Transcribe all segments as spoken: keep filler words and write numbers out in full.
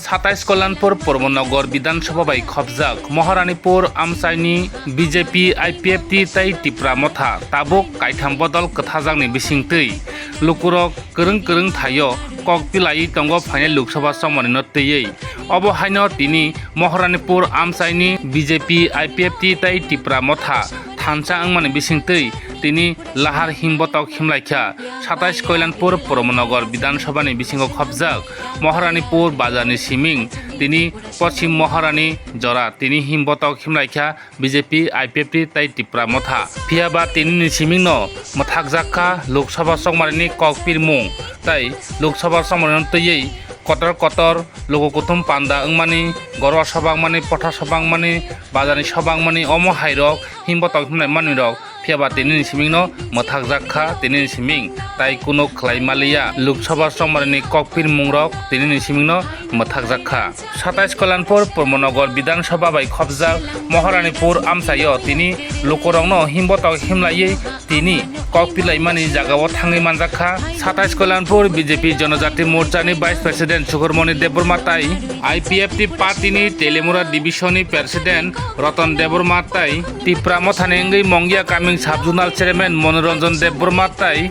Satais Kalyanpur Purbo Nagar Bidhan Sabha bai khopjak Maharanipur amchaini B J P, I P F T tei Tipra Motha tabuk kaitham bodol kwthajakni bisingtwi lukurok kwrwng kwrwng thaio kok pilaiwi tongo phainai Lok Sabha chongmanino twiwi. Obo haino tini Maharanipur amchaini B J P, I P F T tei Tipra Motha thansa wngmani bisingtwi tini lahar himbotok himlaikha. Satais Kalyanpur Purbo Nagar Bidhan Sabha ni bisingo khopjak Maharanipur bazar ni siming tini Poschim Maharani jora tini himbotok himlaikha B J P, I P F T tei Tipra Motha. Phiya ba tini ni siming no mwthakjak kha Lok Sabha chongmani ni kok pirmung tei Lok Sabha chongmani no twiwi kotor kotor luku kuthum panda wngmani, gorwa sobangmani, potha sobangmani, bazar ni sobangmani omo hairok himbotok himlai manwirok. Phiya ba tini ni siming no mwthakjak kha tini ni siming, tai kunu khlai maliya. Lok Sabha chongmani ni kok pirmung rok tini ni siming no mwthakjak kha. Satais Kalyanpur Purbo Nagar Bidhan Sabha bai khopjak Maharanipur amchaio tini lukurokno himbotok himlaiwi tini kok pilaimani jagao thangwi manjak kha. Satais Kalyanpur B J P Jonojati Morcha ni Vice President Sukurmoni Debbarma tai I P F T party ni Telimura Division ni President Ratan Debbarma tai Tipra Motha ni wngwi Mongia Kaming Sub Zonal Chairman Manoranjan Debbarma tai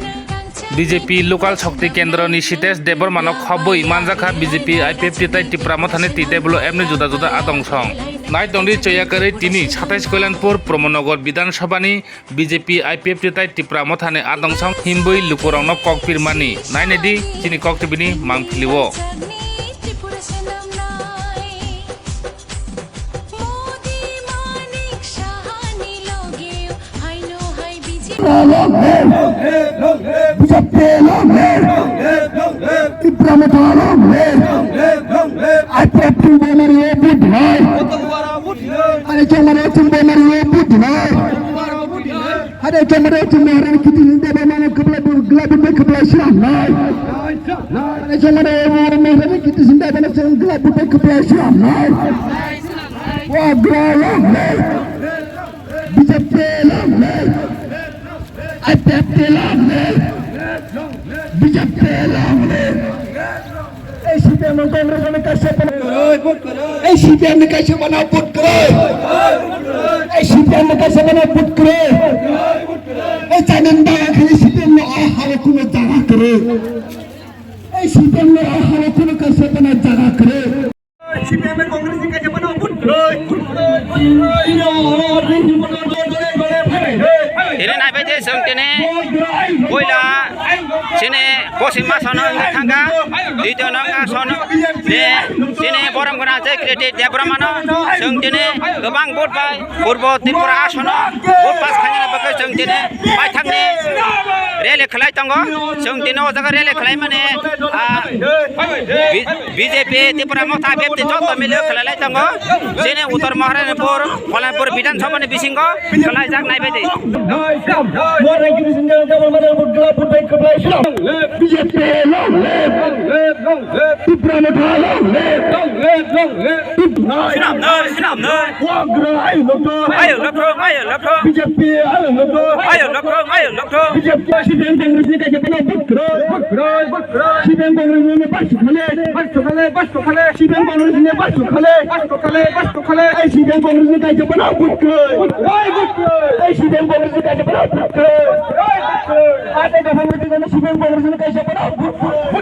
B J P Local Shakti Kendra ni Sitesh Debbarma no khobwi manjakha B J P, I P F T tai Tipra Motha ni T W F ni juda juda adong song. Naitongdi choya kwrwi tini Satais Kalyanpur Purbo Nagar Bidhan Sabha ni B J P, I P F T tai Tipra Motha ni adong song himbwi lukurokno kok pirmani. Nainedi chini Kok T V ni mangpili o. Long live! B J P long live! Tipra Motha long live! I P F T Bomari o vote hai! Are chongmani o chong Bomari o vote hai! Are chongmani o chong Bomari kiti sinde Bomari kepala gelabu kepala siram hai! Are chongmani o Bomari kiti sinde Bomari chong gelabu kepala siram hai! Wagra long live! B J P long live! I P F T long live! B J P long live! Ei C P M no Congress ni kaisa bana. Ei C P M ni kaisa bana vote kwrwi. Ei C P M ni kaisa bana vote kwrwi. Ei chani ni dawa khani C P M no a hao kuno jaga kwrwi. Ei C P M no a hao kuno kaisa bana jaga kwrwi. C P M Congress ni kaisa bana vote kwrwi. Tini naibai de chwng tini puila chini posi masono wngwi thangkha. Tito nokha sono de chini borom gwnang je Kriti Debbarmano chwng tini kwbang vote bai Purbo Tripura asono vote pass khainani bagwi chwng tini paithakni rally khlai tongo. Chwng tini o jaga rally khlaimani, ah, B-, B J P, Tipra Motha, I P F T joto mili khlailai tongo. Chini Uttor Maharanipur, Kalyanpur Bidhan Sabha ni bisingo khlaijak naibai di. B J P long live! Tipra Motha long live! Swnamnai, swnamnai. Wagra, ayo lokthong. Ayo lokthong, ayo lokthong. B J P, ayo lokthong. Ayo lokthong, ayo lokthong. B J P, C P M Congress ni kaisa bana vote kwrwi. Vote kwrwi, vote kwrwi. C P M Congress ni bas khale. Bas khale, bas khale. C P M Congress ni bas khale. Bas khale, bas khale. Ai C P M Congress ni kaisa bana vote kwrwi. Vote kwrwi, vote kwrwi. Ai C P M Congress ni kaisa bana vote kwrwi. Vote kwrwi, vote kwrwi. Ate gaham ni C P M Congress ni kaisa bana vote kwrwi.